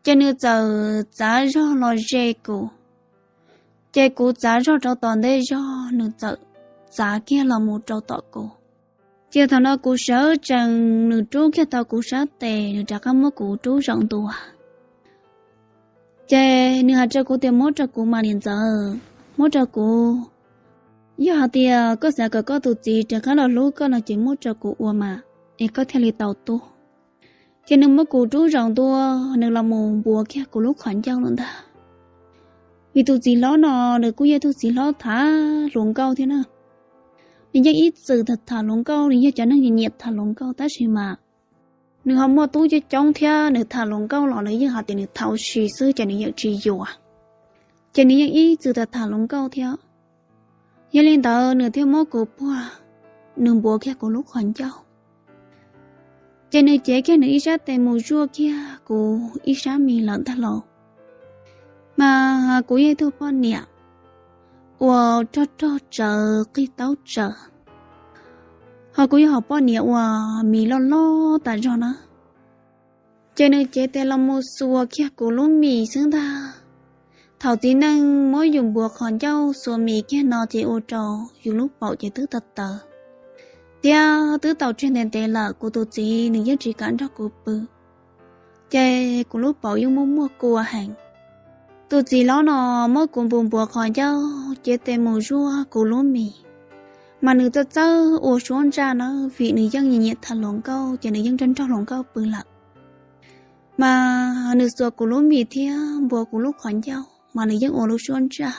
Ces nws txawm txav zog los ze kuv. Ces kuv txav zog rau tom ntej zog, nws txawm txav kiag los mus rau tom kuv. Ces thaum no kuv sawv tsees, nws rub kiag tau kuv sab tes, nws rov qab muab kuv rub zaum ntua. Ces nws hais rau kuv tias, muab rau kuv mas niam ntxawm, muab rau kuv. Yog hais tias koj xav kom koj tus txiv rov qab los hlub koj no ces muab rau kuv ua mas, es koj thiaj li tau tuaj. Ces nws muab kuv rub zaum ntua, nws los mus npuav kiag kuv lub qhov ncauj lawm ntag. Vim tus txiv hlob no, nws kuj yog tus txiv hlob tham hluas nkauj thiab na. Nws yeej ib txwm tham tham hluas nkauj, nws yog cov neeg nyiam nyiam tham hluas nkauj, tab sis mas nws ho muaj tub coob coob thiab, nws tham hluas nkauj los nws yeej hais tias nws tham ua si xwb ces nws yeej tsis yuav. Ces nws yeej ib txwm tham tham hluas nkauj thiab. Yog li ntawd nws thiaj muab kuv puag, nws npuav kiag kuv lub qhov ncauj. Ces nws cev kiag nws ib sab tes mus zuaj kiag kuv ib sab mis lawm ntag lauj. Mas kuv yog ib tug poj niam uas rog rog tsawv, qig taub tsawv, ho kuv yog hom poj niam uas mis loj loj tas zog na. Ces nws cev tes los mus xuas kiag kuv lub mis xwb ntag. Thaum txiv neej muab yus npuav qhov ncauj xuas mis kiag no ces ua rau yus lub paum ces twb tawv tawv thiab twb tau tseg ntev ntev lawm, kuv tus txiv nws yeej tsis kam nrog kuv pw. Ces kuv lub paum yeej muaj muaj kua heev. Tus txiv hlob no muab kuv npuav npuav qhov ncauj, cev tes mus zuaj kuv lub mis, mas nws txawj txawj ua suab ntsaj na, vim nws yeej nyiam nyiam tham hluas nkauj ces nws yeej nrog nrog hluas nkauj pw lawm. Mas nws xuas kuv lub mis thiab npuav kuv lub qhov ncauj mas nws yeej ua lub suab ntsaj.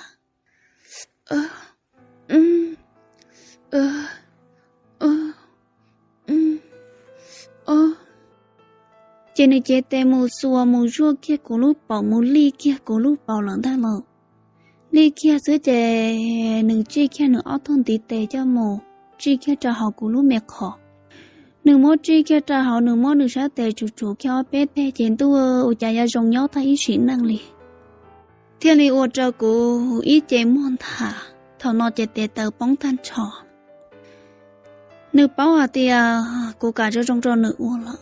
Ces nws cev tes mus xuas mus zuaj kiag kuv lub paum, mus lij kiag kuv lub paum lawm ntag lauj. Lij kiag xwb ces nws tsij kiag nws ob tug ntiv tes coj mus tsij kiag rau hauv kuv lub me qhov. Nws muab tsij kiag rau hauv, nws muab nws sab tes tsuj tsuj kiag ob peb teg ces ntuj, ua cas yuav zoo nyob tag ib sim neej li. Thiaj li ua rau kuv ib ce muag nthav, thaum no ces tes taw poob tag nrho. Nws paub hais tias kuv kam zoo zoo rau nws ua lawm,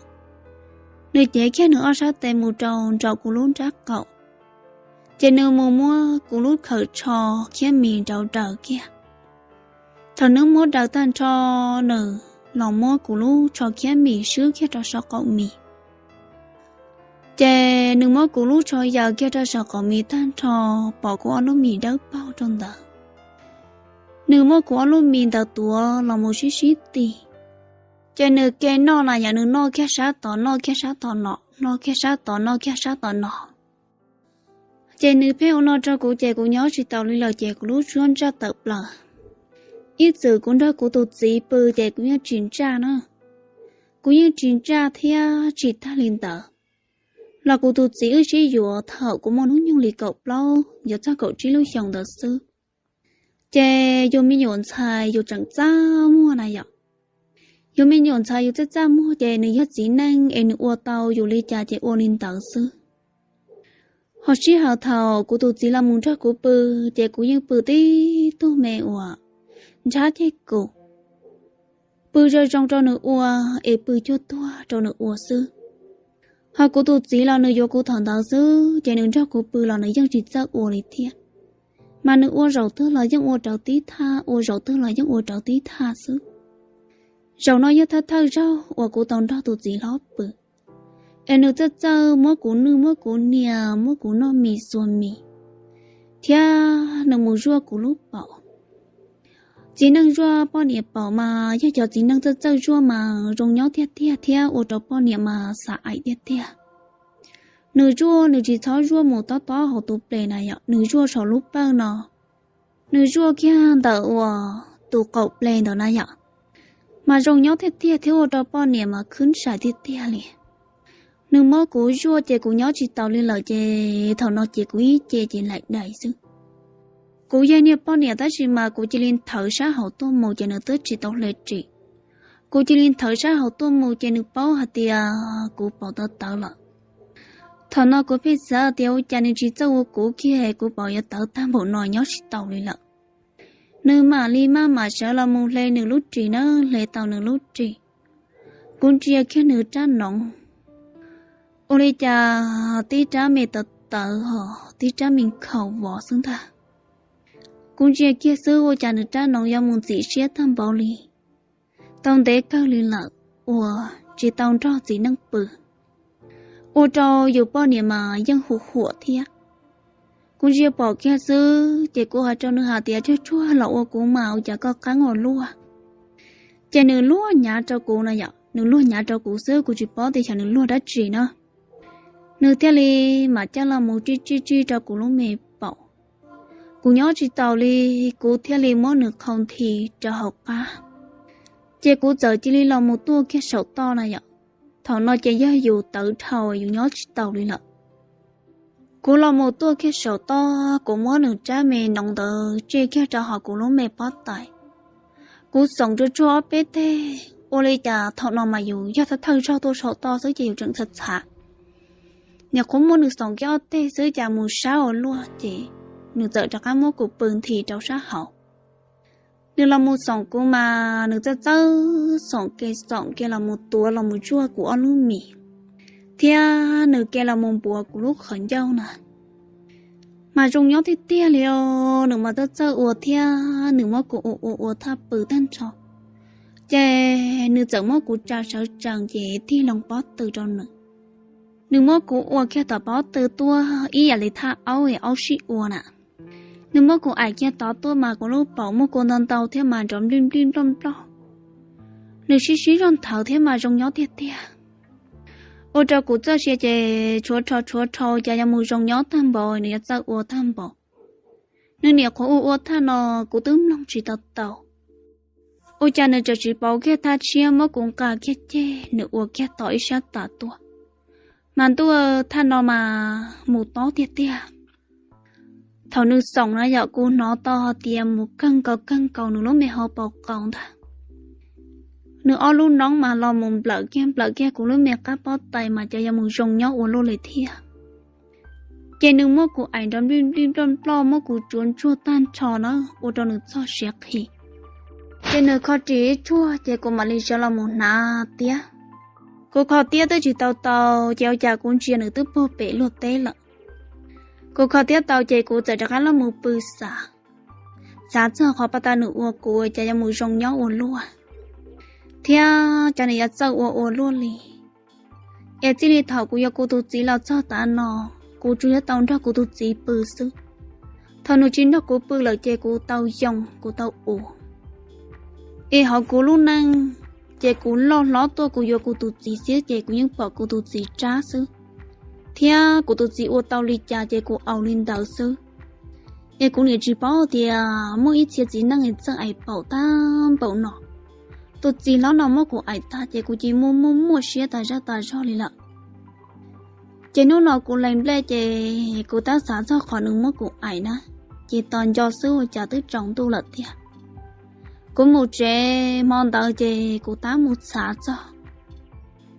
nws cev kiag nws ob sab tes mus rau nraum kuv lub nrab qaum, ces nws mus muab kuv lub khawm tsho khiab mis nrauv daws kiag. Thaum nws muab daws tag nrho, nws los muab kuv lub tsho khiab mis swb kiag rau saum qaum mis. Ces nws muab kuv lub tsho yaws kiag rau saum qaum mis tag nrho, pom kuv ob lub mis dawb paug rau ntawd. Nws muab kuv ob lub mis ntawd tuav los mus sib sib tig. Ces nws ke noj na yom, nws noj kiag sab tod noj kiag sab tod no, noj kiag sab tod noj kiag sab tod no. Ces nws pheej ua no rau kuv ces kuv nyob tsis taus li lawm ces kuv lub suab ntsaj tawm plaws. Ib txwm kuv nrog kuv tus txiv pw ces kuv yeej tsis ntsaj na. Kuv yeej tsis ntsaj thiab tsis tag li ntawd los kuv tus txiv wb sib yuav thaum kuv muaj hnub nyoog li kaum plaub yuav txog kaum tsib lub xyoos ntawd xwb. Ces yus me nyuam ntxhais yus tseem txaj muag na yom. Yus me nyuam ntxhais yus txaj txaj muag ces nws yog txiv neej es nws ua tau yus li cas ces ua li ntawd xwb. Ho sij hawm thaum kuv tus txiv los mus nrog kuv pw, ces kuv yeej pw tib tug me uas ntsab ceg kus, pw zoo zoo rau nws ua, es pw cuag tuag rau nws ua xwb. Ho kuv tus txiv los nws yuav kuv thaum ntawd xwb ces nws nrog kuv pw los nws yeej tsis txawj ua li thiab. Mas nws ua zaum twg los yeej ua raws tib thaj, ua zaum twg los yeej ua raws tib thaj xwb. Zaum no yog thawj thawj zaug uas kuv tau nrog tus txiv hlob pw, es nws txawj txawj muab kuv nwj muab kuv nias, muab kuv noj mis xuas mis, thiab nws mus zuaj kuv lub paum. Txiv neej zuaj poj niam paum mas yog cov txiv neej txawj txawj zuaj mas zoo nyob tiag tiag thiab ua rau poj niam mas xav aim tiag tiag. Nws zuaj nws tsis txhob zuaj mus tob tob hauv tus ples na yom, nws zuaj saum lub pawj no, nws zuaj kiag ntawm uas tus qaum ples ntawd na yom, mas zoo nyob tiag tiag thiab ua rau poj niam mas khwb sai tiag tiag li. Nws muab kuv zuaj ces kuv nyob tsis taus li lawm ces thaum no ces kuv ib ce ces laim dais xwb. Kuv yog niag poj niam tab sis mas kuv cia li nthawv sab hauv tuaj mus ces nws twb tsis tau hle ris. Kuv cia li nthawv sab hauv tuaj mus ces nws paub hais tias kuv paum tawv tawv lawm. Thaum no kuv pheej xav tias ua cas nws tsis txawj ua kuv kiag, kuv paum yuav tawv tag npaum no nyob tsis taus li lawm. Nws mam li maj mam sawv los mus hle nws lub ris na, hle tau nws lub ris. Kuv ntsia kiag nws rab noov, Ua li cas tib rab me tawv tawv ho tib rab me nkhaus vov xwb ntag. Kuv ntsia kiag xwb ua cas nws rab noov yuav mus ntxim siab tag npaum li, tau ntev kawg li lawm uas tsis tau nrog txiv neej pw, ua rau yus poj niam mas yeej hu huam thiab. Kuv ntsia pom kiag xwb ces kuv hais rau nws hais tias, tsuag tsuag los ua kuv mas ua cas koj qeeb ua luaj. Ces nws luag nyav rau kuv no yom, nws luag nyav rau kuv xwb, kuv tsis paub tias xyov nws luag dab tsi na. Nws thiaj li mam coj los mus tsij tsij tsij rau kuv lub me paum. Kuv nyob tsis taus li, kuv thiaj li muab nws qhau nthi rau hauv qab, ces kuv txawm cia li los mus tuaj kiag saum toj na yom. Thaum no ces yog yus tawv dhau yus nyob tsis taus li lawm. Kuv los mus tuaj kiag saum toj, kuv muab nws rab me noov ntawd tsij kiag rau hauv kuv lub me pob tais. Kuv xoom tsuag tsuag ob peb teg, ua li cas thaum no mas yus yog thawj thawj zaug tuaj saum toj xwb ces yus tseem txhav txhav. Nyuam qhuav muab nws xoom kiag ob teg xwb cas mus sab ua luaj ces nws txawm rov qab muab kuv pw nthi rau sab hauv. Nws los mus xoom kuv mas nws txawj txawj xoom ke xoom ke los mus tuav los mus tsuag kuv ob lub mis, thiab nws ke los mus npuav kuv lub qhov ncauj na. Mas zoo nyob tiag tiag li os, nws mas txawj txawj ua thiab nws muab kuv ua ua ua thaj pw tag nrho, ces nws txawm muab kuv tsa sawv tsees ces tig loo pob tw rau nws. Nws muab kuv ua kiag tom pob tw tuaj ib yam li thaj aub es aub sib ua na. Nws muab kuv aim kiag tod tuaj mas kuv lub paum muaj kua ntau ntau thiab mas nrov nplij nplij nploj nploj. Nws sib sib zog nthawv thiab mas zoo nyob tiag tiag. Ua rau kuv txoj sia ces tshuav rho tshuav rho cas yuav mus zoo nyob tag npaum, nws yuav txawj ua tag npaum. Nws niam qhuav ua ua thaj no kuv twb mloog tsis tau tau. Ua cas nws tseem tsis pauv kiag thaj tshiab muab kuv nqa kiag ceg nws ua kiag tom ib sab tas tuaj, mas ntuj, thaj no mas mus tob tiag tiag. Thaum nws xoom na yom kuv hnov tau hais tias mus kawg nkaus kawg nkaus nws lub me hauv paus qaus ntag. Nws ob lub noob mas los mus nplawm kiag nplawm kiag kuv lub me qab pob tais mas cas yuav mus zoo nyob ua luaj li thiab. Ces nws muab kuv aim nrov nplij nplij nploj nploj muab kuv tsuav ntsuag tag nrho na, ua rau nws txog siav qhi. Ces nws kho ris ib tsuag ces kuv mam li sawv los mus hnav tiab. Kuv kho tiab twb tsis tau tau, ces ua cas kuv ntsia nws twb puag pem luag teb lawm. Kuv kho tiab tau ces kuv txawm rov qab los mus pw xav, xav txog qhov pas tas nws ua kuv cas yuav mus zoo nyob ua luaj, thiab cas nws yuav txawj ua ua luaj li. Es txij li thaum kuv yuav kuv tus txiv los txog tav no, kuv tsuas yuav tau nrog kuv tus txiv pw xwb. Thaum nws tsis nrog kuv pw lawm ces kuv tau yoo kuv tau ua. Es hauv kuv lub neej, ces kuv loj hlob tuaj kuv yuav kuv tus txiv xwb ces kuv yeej pom kuv tus txiv tsab xwb, thiab kuv tus txiv ua tau li cas ces kuv au li ntawd xwb. Es kuv niam tsis paub tias muaj ib txhia txiv neej txawj aim paum tag npaum no. Tus txiv hlob no muab kuv aim tag ces kuv cia li muaj muaj muaj siab tas zaj tas zog li lawm. Ces hnub no kuv lees nplej ces kuv tab xav txog qhov nws muab kuv aim na, ces tos nco xwb ua cas twb tsaus ntuj lawm tiag. Kuv mus tsev hmo ntawd ces kuv tab mus xav txog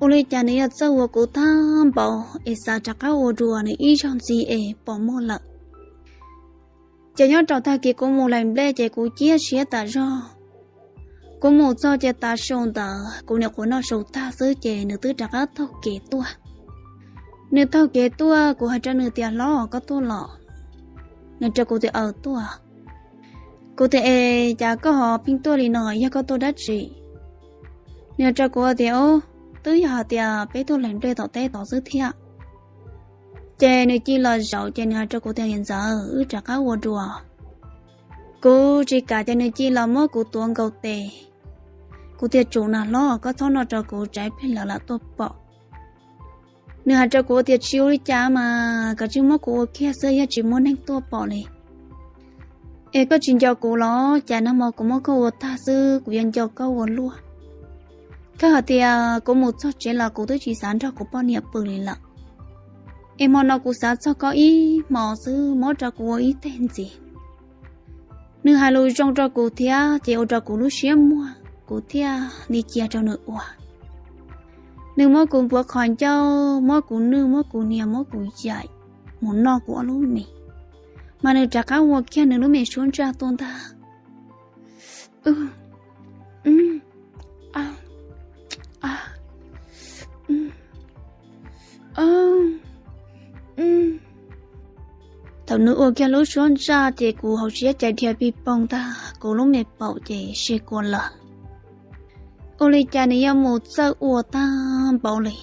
ua li cas nws yuav txawj ua kuv tag npaum es xav rov qab ua dua nws ib zaug ntxiv es pom muaj lawm. Ces nyob rau tag kis kuv mus lees nplej ces kuv ciaj siab tas zog. Kuv mus txog ces tav su ntawd kuv nyuam qhuav noj su tag xwb ces nws twb rov qab taug kev tuaj. Nws taug kev tuaj kuv hais rau nws tias, Hlob, koj tuaj los? Nws rau kuv tias, Aws, tuaj. Kuv tias, Es cas koj ho pheej tuaj li no, yog koj tuaj dab tsi? Nws rau kuv tias, Ub, twb yog hais tias peb tuaj lees nplej tom teb tod xwb thiab. Ces nws cia los zaum ces nws hais rau kuv tias, Niam ntxawm, wb rov qab ua dua. Kuv tsis kam ces nws cia los muab kuv tuav nkaus tes. Kuv tias, Tsum na hlob, koj txhob noj rau kuv, tsam ib pliag lawv lam tuaj pom. Nws hais rau kuv tias, Tsis ua li cas mas, kav tsij muab kuv ua kiag xwb, yog tsis muaj neeg tuaj pom li. Es koj tsis nco kuv los? Cas nag hmo kuv muab koj ua tag xwb kuv yuav nco koj ua luaj. Koj hais tias kuv mus txog tsev los kuv twb tsis xav nrog kuv poj niam pw li lawm. Es hmo no kuv xav txog koj ib hmo xwb, muab rau kuv ua ib teg ntxiv. Nws hais lus zoo rau kuv thiab ces ua rau kuv lub siab muag, kuv thiaj li cia rau nws ua. Nws muab kuv npuav qhov ncauj, muab kuv nwj, muab kuv hnia, muab kuv yaim, mus noj kuv ob lub mis, mas nws rov qab ua kiag nws lub me suab ntsaj tuaj ntag. Thaum nws ua kiag lub suab ntsaj ces kuv hauv siab cas dhia pij poog tag, kuv lub me paum ces si kua lawm. Ua li cas nws yuav mus txawj ua tag npaum li.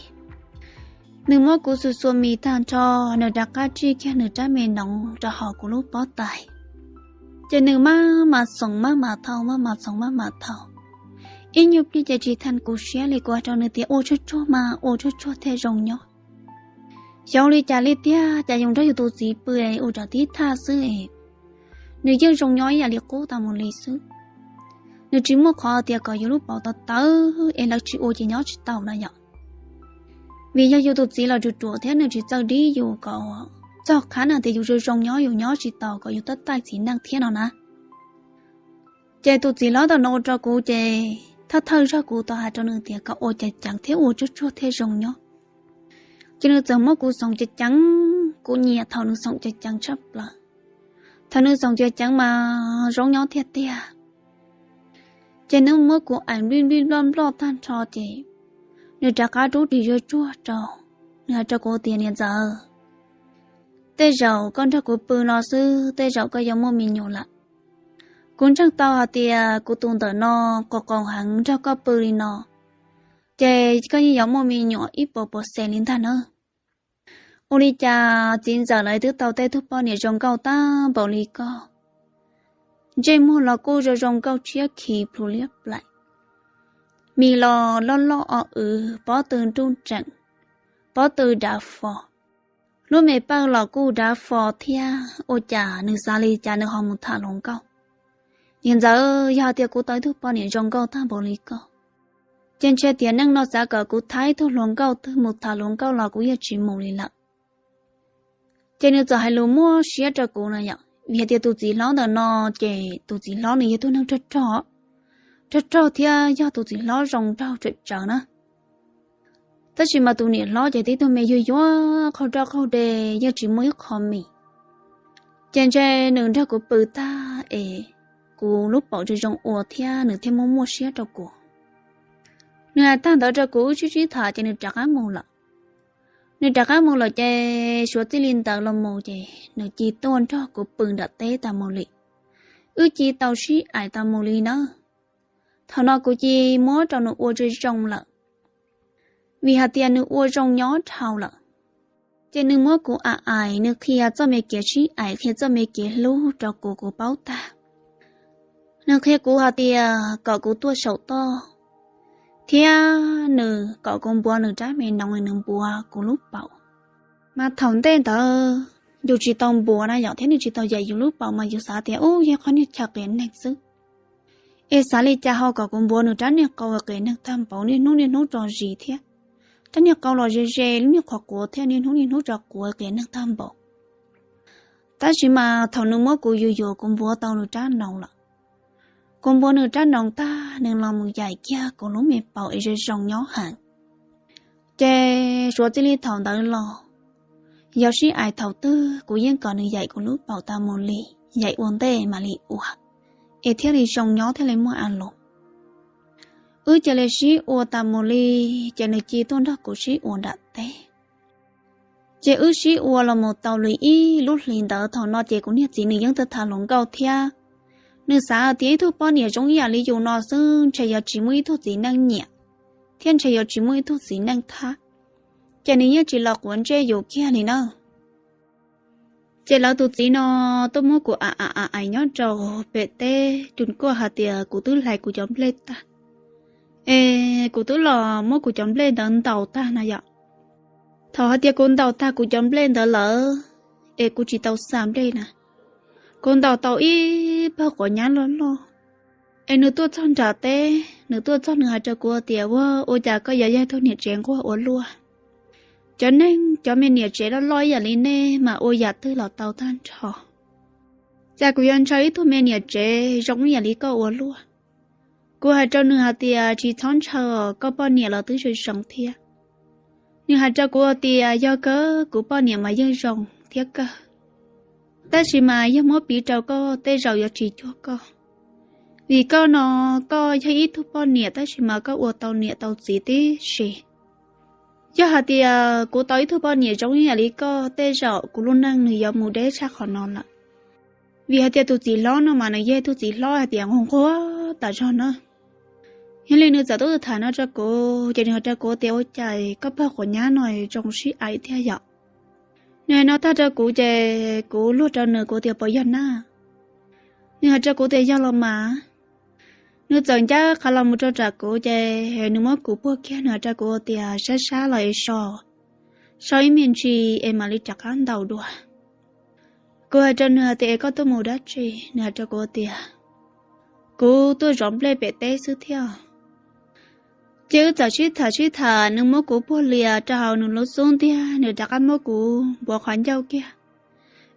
Nws muab kuv xuas xuas mis tag nrho, nws rov qab tsij kiag nws rab me noov rau hauv kuv lub pob tais. Ces nws maj mam xoom maj mam thau, maj mam xoom maj mam thau. Ib nyuag pliag ces tsis thas kuv siab li, kuv hais rau nws tias ua tsuag tsuag mas ua tsuag tsuag thiaj zoo nyob. Xyov li cas li tiag, cas yus nrog yus tus txiv pw ua raws tib thaj xwb es nws yeej zoo nyob ib yam li qub tas mus li xwb. Nws tsis muaj qhov tias kom yus lub paum tawv tawv es lawv tsis ua ces nyob tsis tau na yom. Vim yog yus tus txiv los ruam ruam thiab nws tsis txawj dib yus kom txog qhab na tias yus zoo zoo nyob yus nyob tsis tau kom yus tab taij txiv neej thiab no na. Ces tus txiv hlob ntawm no ua rau kuv ces thawj thawj zaug kuv tau hais rau nws tias kom ua ceev ceev thiab ua tsuag tsuag thiaj zoo nyob. Ces nws txawm muab kuv xoom ceev ceev, kuv nyiam thaum nws xoom ceev ceev tshaj plaws. Thaum nws xoom ceev ceev mas zoo nyob tiag tiag. Ces nws muab kuv aim nplij nplij nploj nploj tag nrho ces nws rov qab rub ris zuag tsuag rau, nws hais rau kuv tias niam ntxawm, tej zaum koj nrog kuv pw no xwb tej zaum koj yuav muaj me nyuam lawm. Kuv ntseeg tau hais tias kuv tus ntawm no qos qos heev nrog koj pw li no, ces koj yeej yuav muaj me nyuam ib puas puas xees li ntag na. Ua li cas txiv ntxawm lawv twb tau tej tug poj niam zoo nkauj tag npaum li koj, ntsej muag los kuj zoo zoo nkauj tshiab khi plhu liab plaim, mis los loj loj o w, pob tw nruj nreem, pob tw dav fo, lub me pawj los kuj dav fo thiab. Ua cas nws xav li cas nws ho mus tham hluas nkauj? Niam ntxawm, yog hais tias kuv tau ib tug poj niam zoo nkauj tag npaum li koj, ces ntshe tiam neej no xav kom kuv thab ib tug hluas nkauj twg mus tham hluas nkauj los kuv yeej tsis mus li lawm. Ces nws txawm hais lus muaj siab rau kuv na yom, vim hais tias tus txiv hlob ntawm no ces tus txiv hlob nws yog tug neeg rog rog, rog rog thiab yog tus txiv hlob zoo nraug tsawm tsawv na. Tab sis mas tus niam hlob ces tib tug me yuag yuag qaug roj qaug de, yeej tsis muaj ib qho mis. Ces ntshe nws nrog kuv pw tag es kuv lub paum zoo zoo ua thiab nws thiaj muaj muaj siab rau kuv. Nws hais tag ntawd rau kuv wb sib sib tham ces nws rov qab mus lawm. Nws rov qab mus lawm ces suav txij li ntawd los mus ces nws cia tuaj nrog kuv pw nram teb tas mus li. Wb cia tau sib aim tas mus li na. Thaum no kuv cia muab rau nws ua zoo zoo lawm, vim hais tias nws ua zoo nyob dhau lawm. Ces nws muab kuv aim aim, nws qhia txoj me kev sib aim, qhia txoj me kev hlub rau kuv, kuv paub tag. Nws qhia kuv hais tias kom kuv tuaj saum toj, thiab nws kom kuv npuav nws rab me noov, nws npuav kuv lub paum. Mas thaum ntej ntawd yus tsis tau npuav na yom, thiab nws tsis tau yaim yus lub paum mas yus xav tias ub yog qhov niag chaw qias neeg xwb. Es xav li cas ho kom kuv npuav nws rab niag qau qias neeg tag npaum, niaj hnub niaj hnub tso zis thiab. Rab niag qau los ze ze, lub niag qhov quav thiab niaj hnub niaj hnub tso quav qias neeg tag npaum. Tab sis mas thaum nws muab kuv yus yuav kuv npuav tau nws rab noov lawm. Kuv npuav nws rab noov tag nws los mus yaim kiag kuv lub me paum es zoo zoo nyob heev. Ces suav txij li thaum ntawd los, yog sib aim thaum twg kuv yeej kom nws yaim kuv lub paum tas mus li, yaim ua ntej mam li ua, es thiaj li zoo nyob thiaj li muaj a lus. Wb cia li sib ua tas mus li, ces nws cia tuaj nrog kuv sib ua nram teb. Ces wb sib ua los mus tau li ib lub hlis ntawd, thaum no ces kuv niag txiv nws yeej tuaj tham hluas nkauj thiab. Nws xav tias ib tug poj niam zoo ib yam li yus no xwb ntshe yuav tsis muaj ib tug txiv neej nyiam, thiab ntshe yuav tsis muaj ib tug txiv neej thab, ces nws yeej tsis los quav ntsej yus kiag li na. Ces lawv tus txiv no tuaj muab kuv aim aim aim nyob rau pem teb, rau kuaj hais tias kuv twb hlais kuv cov nplej tag, es kuv twb los muab kuv cov nplej ntawd ntaus tag na yom. Thaum hais tias kuv ntaus tag kuv cov nplej ntawd lawm, es kuv tsis tau xa nplej na, kuv ntaus tau ib pawg quav nyab loj loj. Es nws tuaj txog nram teb, nws tuaj txog nws hais rau kuv tias, ua, ua cas koj yuav yog tug niam tsev nquag ua luaj? Cov neeg, cov me niam tsev loj loj ib yam li nej mas ua yam twg los tau tag nrho. Cas kuv yuav ntshaw ib tug me niam tsev zoo ib yam li koj ua luaj? Kuv hais rau nws hais tias tsis txhob ntshaw os, koj poj niam los twb zoo zoo thiab. Nws hais rau kuv tias yog kawg kuv poj niam mas yeej zoo thiab kawg, tab sis mas yog muab piv rau koj tej zaum yuav tsis cuag koj. Vim koj no, koj yog ib tug poj niam tab sis mas koj ua tau niam tau txiv tib si. Yog hais tias kuv tau ib tug poj niam zoo ib yam li koj, tej zaum kuv lub neej nws yuav mus deb tshaj qhov no lawm. Vim hais tias tus txiv hlob no mas nws yog ib tug txiv hlob hais tias nquag nquag tas zog na. Yog li nws txawm tuaj tham no rau kuv ces nws hais rau kuv tias, ua cas koj pog quav nyab no zoo sib aim thiab yom? Nws hais no tag rau kuv ces kuv luag rau nws, kuv tias, puas yog na? Nws hais rau kuv tias, yog los mas. Nws txawm ncaj qha los mus rau nram kuv ces nws muab kuv puag kiag, nws hais rau kuv tias, sab sab los es so, so ib me ntsis es mam li rov qab ntaus dua. Kuv hais rau nws hais tias, es koj tuaj mus dab tsi? Nws hais rau kuv tias, kuv tuaj zov nplej pem teb xwb thiab. Ces wb txawm sib tham sib tham, nws muab kuv puag lias rau hauv nws lub xub ntiag, nws rov qab muab kuv npuav qhov ncauj kiag.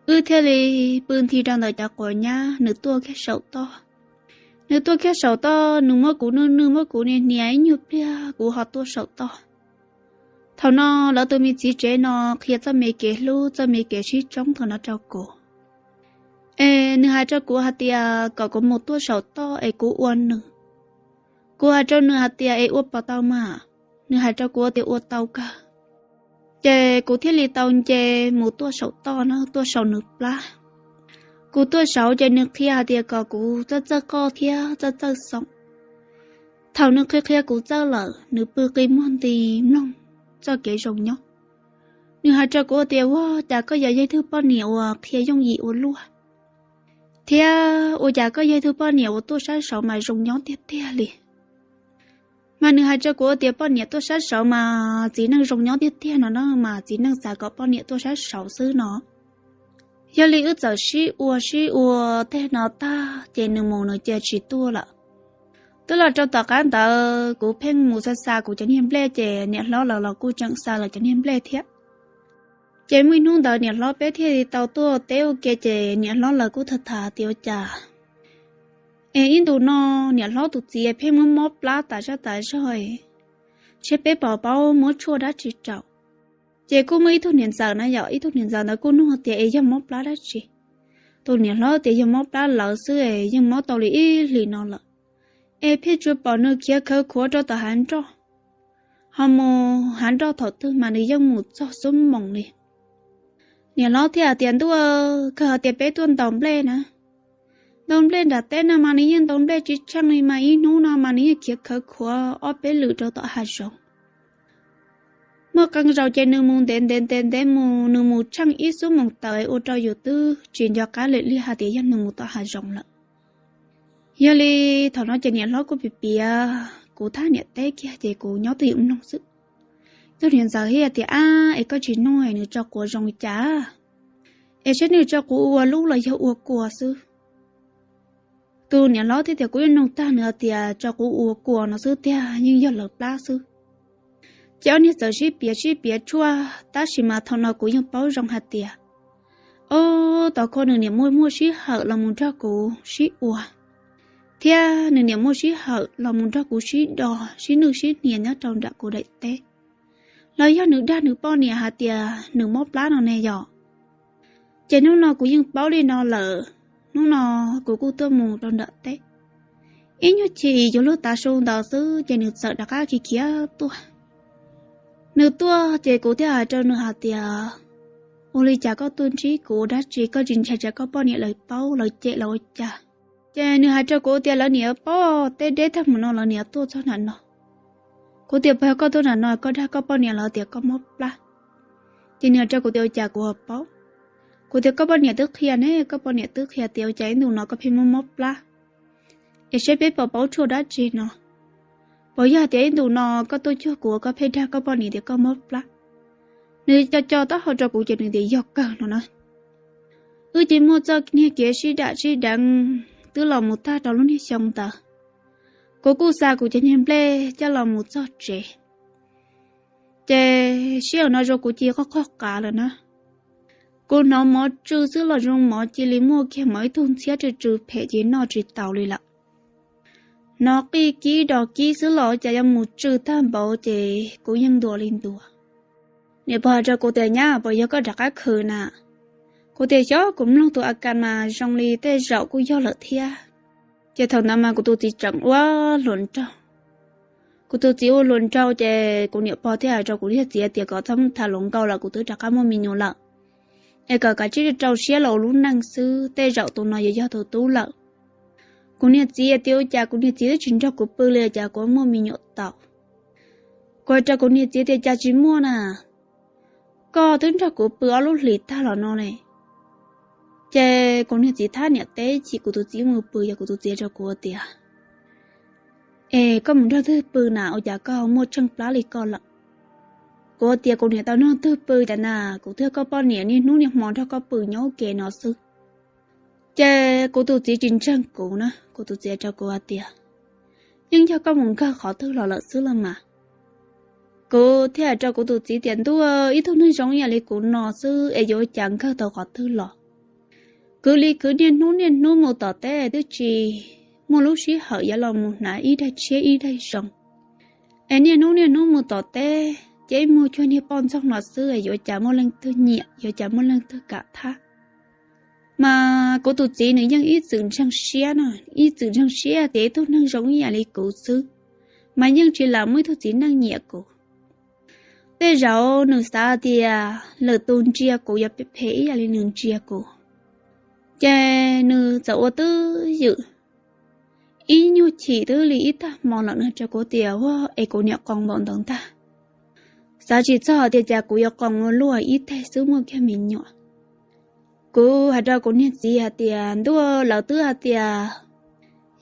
Wb thiaj li pw nthi rau ntawm cov quav nyab, nws tuaj kiag saum toj. Nws tuaj kiag saum toj, nws muab kuv nwj nwj, muab kuv nias nias ib nyuag pliag kuv ho tuaj saum toj. Thaum no lawv tus me txiv tsev no qhia txoj me kev hlub, txoj me kev sib tsoob thaum no rau kuv. Es nws hais rau kuv hais tias kom kuv mus tuaj saum toj es kuv ua nws. Kuv hais rau nws hais tias, es ua puas tau mas? Nws hais rau kuv tias ua tau kawg. Ces kuv thiaj li tau nce mus tuaj saum toj na, tuaj saum nws plab. Kuv tuaj saud ces nws qhia hais tias kom kuv txawj txawj qoj thiab txawj txawj xoom. Thaum nws qhia qhia kuv txawj lawm, nws pw qi muag nti mloog txoj kev zoo nyob. Nws hais rau kuv tias, ua cas koj yog ib tug poj niam uas qhia yooj yim ua luaj, thiab ua cas koj yog ib tug poj niam uas tuaj sab saud mas zoo nyob tiag tiag li. Mas nws hais rau kuv tias poj niam tuaj sab saud mas txiv neej zoo nyob tiag tiag no na, mas txiv neej xav kom poj niam tuaj sab saud xwb no. Yog li wb txawm sib ua sib ua tej no tag ces nws mus nws cia tsis tuaj lawm. Twb los rau tom qab ntawd kuv pheej mus xa xa kuv cov niag nplej ces niam hlob lawv los kuj tseem xa lawv cov niag nplej thiab. Ces muaj ib hnub ntawd niam hlob peb thiaj li tau tuaj teb ua ke ces niam hlob lawv kuj tham tham tias ua cas es ib ntus no niam hlob tus txiv pheej muab mob plab tas zaj tas zog, seb peb puas paub muab tshuaj dab tsi rau. Ces kuj muaj ib tug niam ntxawm na yom, ib tug niam ntxawm ntawd kuj nug tias es yog mob plab dab tsi. Tus niam hlob tias yog mob plab lawv xwb es yeej mob tau li ib hlis no lawm, es pheej tsuas pom nws khiav khawv khuav rau tom hav nroj, ho mus hav nroj thaum twg mas nws yeej mus txog xub moos li. Niam hlob thiaj hais tias ntuj, kawg hais tias peb tuaj ntaus nplej na, ntaus nplej nram teb no mas nws yeej ntaus nplej tsis tsheej li, mas ib hnub no mas nws yeej khiav khawv khuav ob peb lwm rau tom hav zoov. Muaj qee zaus ces nws mus ntev ntev ntev ntev mus, nws mus tsheej ib xub moos tawm ua rau yus twb tsis nco qab lawm li hais tias yog nws mus tom hav zoov lawm. Yog li thaum no ces niam hlob kuj piav piav kuv thaj niam teb kiag ces kuv nyob twj ywm mloog xwb. Tus niam ntxawm thiaj tias, ab, es koj tsis nug nws tso quav zoo li cas, es saib nws tso quav ua lub los yog ua kua xwb. Tus niam hlob thiaj tias kuv yeej nug tag, nws hais tias tso quav ua kua no xwb tiag, yeej yog lawv plab xwb. Ces ob niag txawm sib piav sib piav tshuaj, tab sis mas thaum no kuv yeej paub zoo hais tias, ob, tom qhov nws niam muaj muaj sij hawm los mus nrog kuv sib ua, thiab nws niam muaj sij hawm los mus nrog kuv sib do, sib nwj sib hnia nyob rau nram kuv daim teb, los yog nws dag nws poj niam hais tias nws mob plab no ne yom. Ces hnub no kuv yeej paub li no lawm, hnub no kuv kuj tuaj mus rau nram teb. Ib nyuag chim yuav luag tav su ntawd xwb ces nws txawm rov qab khiav khiav tuaj. Nws tuaj ces kuv thiaj hais rau nws hais tias, ua li cas koj tuaj ntsib kuv ua dab tsi, koj tsis ntshai tsam koj poj niam lawv paub lawv cem los ua cas? Ces nws hais rau kuv tias lawv niam paub, teb deb tag mus no lawv niam tuaj txog nram no. Kuv tias puas yog koj tuaj nram no koj dag koj poj niam lawv tias koj mob plab? Ces nws hais rau kuv tias ua cas kuv ho paub? Kuv tias koj poj niam twb qhia ne, koj poj niam twb qhia tias ua cas ib ntus no koj pheej mob mob plab, es saib peb puas paub tshuaj dab tsi no. Puas yog tias ib ntus no koj tuaj cuag kuv koj pheej dag koj poj niam tias koj mob plab? Nws co co taub hau rau kuv ces nws tias yog kawg no na. Wb ces muaj txoj niag kev sib dam sib deev twb los mus tag rau lub niag xyoo ntawd. Kuv kuj xa kuv cov niag nplej coj los mus txog tsev, ces sij hawm no zoo kuv cia li qoj qoj qav lawm na. Kuv hnov mov tsw xwb los zoo mov cia li muaj kiag mov ib tug ntxhiab tsw tsw phem ces noj tsis taus li lawm. Hnov qij kib do kib xwb los cas yuav mus tsw tag npaum ces kuv yeej ntuas li ntuas. Niam pog hais rau kuv tias nyab, puas yog koj rov qab khwv na? Kuv tias xyov, kuv mloog tus a kas mas zoo li tej zaum kuj yog lawm thiab. Ces thaum ntawd mas kuv tus txiv tseem ua hluas nraug, Kuv tus txiv ua hluas nraug ces kuv niam pog thiaj hais rau kuv niag txiv tias kom txhob mus tham hluas nkauj lawm, kuv twb rov qab muaj me nyuam lawm, es kom kav tsij rau siab los ua lub neej xwb, tej zaum tus no yuav yog tus tub lawm. Kuv niag txiv tias ua cas kuv niag txiv twb tsis nrog kuv pw li cas kuv muaj me nyuam tau. Kuv hais rau kuv niag txiv tias cas tsis muaj na, koj twb nrog kuv pw ob lub hlis tag los no ne. Ces kuv niag txiv thab niam teb chim kuv tus txiv mus pw, yog kuv tus txiv rau kuv tias, es koj mus nrog twg pw na ua cas koj muaj tsheej plab li koj lawm? Kuv tias kuv niam tau nrog twg pw tas na, kuv thiab koj poj niam niaj hnub niaj hmo nrog koj pw nyob ua ke no xwb. Ces kuv tus txiv tsis ntseeg kuv na, kuv tus txiv rau kuv hais tias, yeej yog koj mus nkawg qhov twg los lawm xwb los mas. Kuv thiaj hais rau kuv tus txiv tias ntuj, ib tug neeg zoo ib yam li kuv no xwb es yuav ua cas nkawg tau qhov twg los. Kwv li kwv niaj hnub niaj hnub mus tom teb twb tsis muaj lub sij hawm yuav los mus hnav ib daig tshiab ib daig zoo. Es niaj hnub niaj hnub mus tom teb ces ib muag cuag niag poj ntxoog no xwb es yuav cas muaj leej twg nyiam, yuav cas muaj leej twg kam thab. Mas kuv tus txiv nws yeej ib txwm ntseeg siab no, ib txwm ntseeg siab tias ib tug neeg zoo ib yam li kuv xwb, mas yeej tsis lam muaj ib tug txiv neej nyiam kuv. Tej zaum nws xav tias lwm tus ntsia kuv yuav phem ib yam li nws ntsia kuv. Ces nws txawm ua twj ywm ib nyuag chim twb li ib tag hmo lawm nws rau kuv tias, ua es kuv niam qoo npaum ntawd ntag. Xav tsis txog tias cas kuv yuav qoo ua luaj ib teg xwb muaj kiag me nyuam. Kuv hais rau kuv niag txiv hais tias ntuj, lawv twb hais tias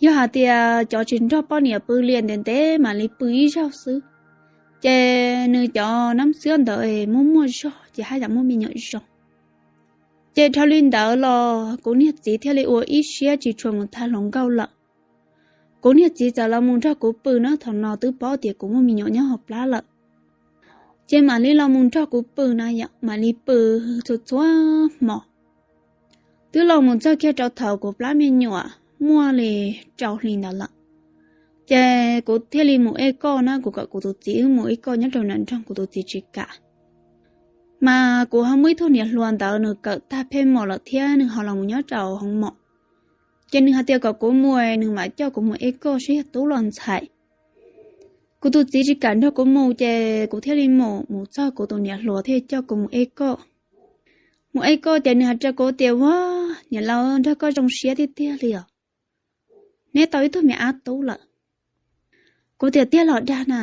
yog hais tias cov tsis nrog poj niam pw li ntev ntev mam li pw ib zaug xwb, ces nws cov nab xwab ntawd muaj muaj zog ces haj yam muaj me nyuam zoo. Ces dhau li ntawd los kuv niag txiv thiaj li ua ib siab tsis tshua mus tham hluas nkauj lawm. Kuv niag txiv txawm los mus nrog kuv pw na, thaum no twb paub tias kuv muaj me nyuam nyob hauv plab lawm. Ces mam li los mus nrog kuv pw na yom, mam li pw txhua txhua hmo. Twb los mus txog kiag rau thaum kuv plab me nyuam muaj li rau hli ntawd lawm, ces kuv thiaj li mus ej koj na, kuv kom kuv tus txiv wb mus ej koj nyob rau nram nroog, kuv tus txiv tsis kam. Mas kuv ho muaj ib tug niam hluas ntawd nws kawm tag phej mom lawm thiab nws ho los mus nyob rau hoo mom, ces nws hais tias kom kuv mus, nws mam coj kuv mus ej koj saib yog tub los ntxhais. Kuv tus txiv tsis kam nrog kuv mus ces kuv thiaj li mus, mus txog kuv tus niam hluas thiaj coj kuv mus ej koj. Mus ej koj ces nws hais rau kuv tias, ua, niam laus nrog koj zoo siab tiag tiag li os, neb tau ib tug me ab tub lawm. Kuv tias tiag los dag na?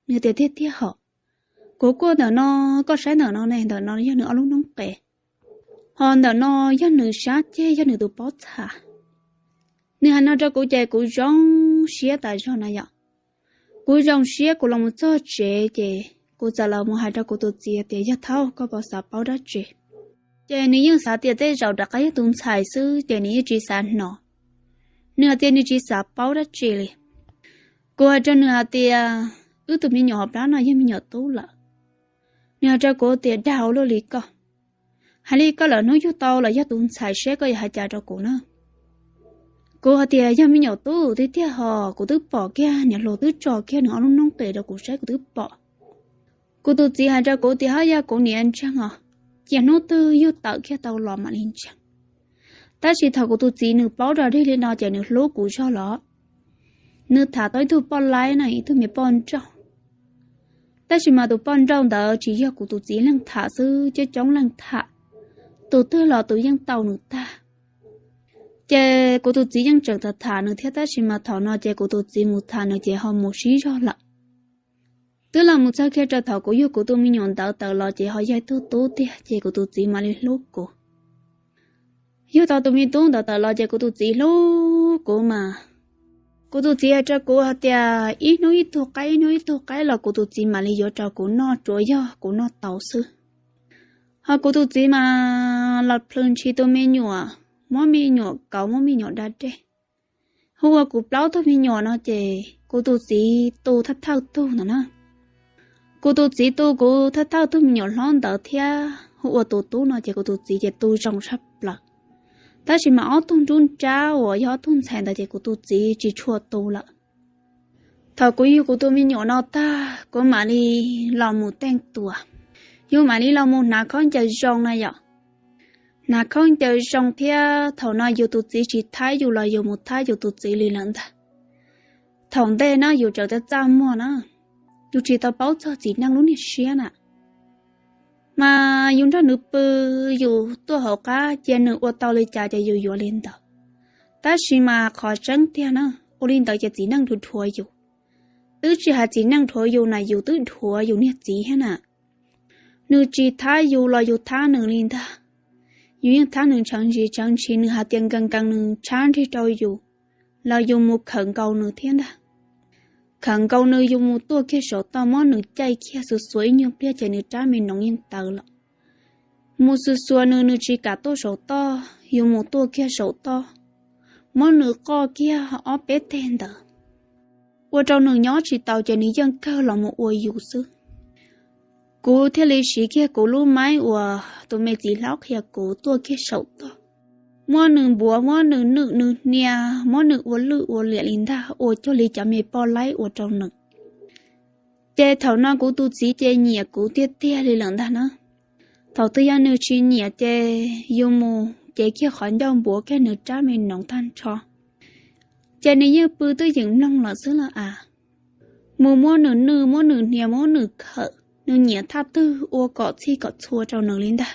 Nws tias tiag tiag hos. Kuv kuaj ntawm no, koj saib ntawm no ne, ntawm no yog nws ob lub noob qes, ho ntawm no yog nws sab ceg, yog nws tus pob txha. Nws hais no rau kuv ces kuv zoo siab tas zog na yom. Kuv zoo siab kuv los mus txog tsev ces kuv txawm los mus hais rau kuv tus txiv tias, yog thaum koj puas xav paub dab tsi? Ces nws yeej xav tias tej zaum rov qab yog tus ntxhais xwb ces nws yeej tsis xav hnov. Nws hais tias nws tsis xav paub dab tsi li. Kuv hais rau nws hais tias, wb tus me nyuam hauv plab no yog me nyuam tub lawm. Nws hais rau kuv tias, dag ua luaj li koj, hais li koj lawm hnub yug tau los yog tus ntxhais seb koj yuav hais cas rau kuv na. Kuv hais tias yog me nyuam tub tiag tiag hos, kuv twb pom kiag niam hluas twb tso kiag nws ob lub noob qes rau kuv saib, kuv twb pom. Kuv tus txiv hais rau kuv tias, haj yog kuv niam ntseeg os, cia hnub twg yug tawm kiag tau los mam li ntseeg. Tab sis thaum kuv tus txiv nws paub dog dig li no ces nws hlub kuv zog los. Nws tham tau ib tug poj laib na, ib tug me poj nrauj. Tab sis mas tus poj nrauj ntawd tsis yog kuv tus txiv leej tham xwb, coob coob leej tham, tus twg los tus yeej tau nws tag. Ces kuv tus txiv yeej tseem tham tham nws thiab, tab sis mas thaum no ces kuv tus txiv mus tham nws ces ho mus sib zog lawm. Twb los mus txog kiag rau thaum kuv yug kuv tus me nyuam ntawd tawm los ces ho yog ib tug tub tiag ces kuv tus txiv mam li hlub kuv. Yug tau tus me tub ntawd tawm los ces kuv tus txiv hlub kuv mas, kuv tus txiv hais rau kuv hais tias ib hnub ib tug qaib, ib hnub ib tug qaib los kuv tus txiv mam li yuav rau kuv noj, tsuav yog kuv noj tau xwb. Ho kuv tus txiv mas los plhws ntshis tus me nyuam, muab me nyuam kauv, muab me nyuam da dej. Hu ua kuv plaub tug me nyuam no ces kuv tus txiv tu thawj thawj tug ntawd na. Kuv tus txiv tu kuv thawj thawj tug me nyuam hlob ntawd thiab hu ua tus tub no ces kuv tus txiv ces tu zoo tshaj plaws. Tab sis mas ob tug nruab nrab uas yog ob tug ntxhais ntawd ces kuv tus txiv tsis tshua tu lawm. Thaum kuv yug kuv tus me nyuam no tag kuv mam li los mus teej tuas, yus mam li los mus hnav khaub ncaws zoo na yom. Hnav khaub ncaws zoo thiab thaum no yus tus txiv tsis thab yus los yus mus thab yus tus txiv li lawm ntag. Thaum ntej no yus tseem txaj txaj muag na, yus tsis tau paub txog txiv neej lub niag siab na. Mas yus nrog nws pw, yus tuaj hauv qab cia nws ua tau li cas ces yus yuav li ntawd. Tab sis mas qhov tseeb tiag na, ua li ntawd ces txiv neej dhuav dhuav yus. Twb tsis hais txiv neej dhuav yus na, yus twb dhuav yus niag txiv thiab na. Nws tsis thab yus los yus thab nws li ntag. Yus yeej thab nws ntshee ntsis ntshee ntshis, nws hais tias nkees nkees nws tshab nrig rau yus, los yus mus khawm nkaus nws thiab ntag. Khawm nkaus nws, yus mus tuaj kiag saum toj, muab nws caij kiag xuas xuas ib nyuag pliag ces nws rab me noov yeej tawv lawm. Mus xuas xuas nws, nws tsis kam tuaj saum toj, yus mus tuaj kiag saum toj, muab nws qoj kiag ob peb teg ntawd, ua rau nws nyob tsis tau ces nws yeej kawg los mus ua yus xwb. Kuv thiaj li siv kiag kuv lub maib uas tus me txiv hlob qhia kuv tuaj kiag saum toj, muab nws npuav, muab nws nwj nws hnia, muab nws ua lwj ua liam li ntag, ua cuag li cov me poj laib ua rau nws. Ces thaum no kuv tus txiv ces nyiam kuv tiag tiag li lawm ntag na. Thaum twg yog nws tsis nyiam ces yus mus cev kiag qhov ncauj npuav kiag nws rab me noov tag nrho, ces nws yeej pw twj ywm mloog lawm xwb lawm as. Mus muab nws nwj, muab nws hnia, muab nws khawm, nws nyiam thaj twg ua kom txhij kom txhua rau nws li ntag.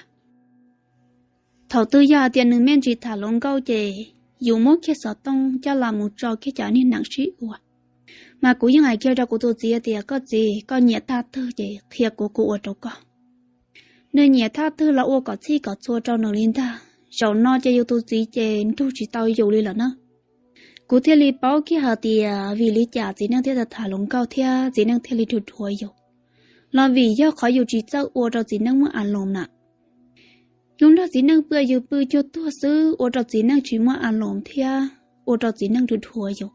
Thaum twg yog hais tias nws me ntsis tham hluas nkauj ces yus muab kiag xov tooj coj los mus tso kiag cov niag nees sib ua. Mas kuv yeej hais kiag rau kuv tus txiv tias, koj txiv, koj nyiam thaj twg ces qhia kuv, kuv ua rau koj. Nws nyiam thaj twg los ua kom txhij kom txhua rau nws li ntag. Zaum no ces yus tus txiv ces nrug tsis tau yus li lawm na. Kuv thiaj li paub kiag hais tias vim li cas txiv neej thiaj tham hluas nkauj thiab txiv neej thiaj li dhuav dhuav yus, los vim yog qhov yus tsis txawj ua rau txiv neej muaj a loos na. Yus nrog txiv neej pw, yus pw cuag tuag xwb ua rau txiv neej tsis muaj a loos thiab ua rau txiv neej dhuav dhuav yus.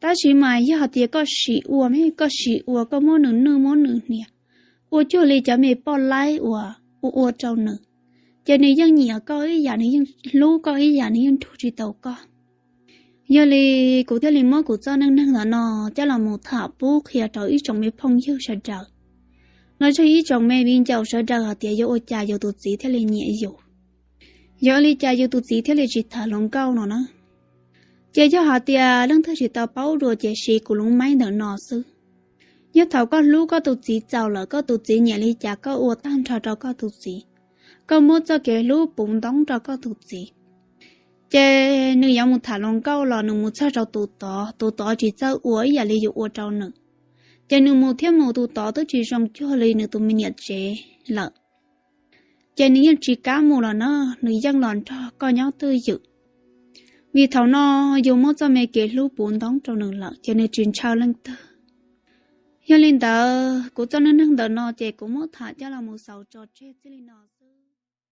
Tab sis mas yog hais tias koj sim ua, koj sim ua, koj muab nws nwj muab nws hnia, ua cuag li cov me poj laib uas ua ua rau nws, ces nws yeej nyiam koj ib yam, nws yeej hlub koj ib yam, nws yeej nrug tsis tau koj. Yog li kuv thiaj li muab kuv txoj neej neeg ntawm no coj los mus tham pub qhia rau ib tsoom me phooj ywg sawv daws, los yog ib tsoom me viv ncaus sawv daws hais tias yuav ua cas yus tus txiv thiaj li nyiam yus, yuav ua li cas yus tus txiv thiaj li tsis tham hluas nkauj no na. Ces yog hais tias leej twg tsis tau paub dua ces siv kuv lub maib ntawm no xwb. Yog thaum koj hlub koj tus txiv txaus lawm, koj tus txiv nyiam li cas koj ua tag nrho rau koj tus txiv, koj muab txoj kev hlub puv ntoob rau koj tus txiv, ces nws yuav mus tham hluas nkauj los nws mus txog rau tus tod, tus tod tsis txawj ua ib yam li yus ua rau nws, ces nws mus thiab mus, tus tod twb tsis zoo cuag li nws tus me niam tsev lawm, ces nws yeej tsis kam mus lawm na, nws yeej los nrog koj nyob twj ywm. Vim thaum no yus muab txoj me kev hlub puv ntoob rau nws lawm ces nws tsis ntshaw leej twg. Yog li ntawd kuv txoj neej neeg ntawm no ces kuv muab tham coj los mus xaus tso tseg txij li no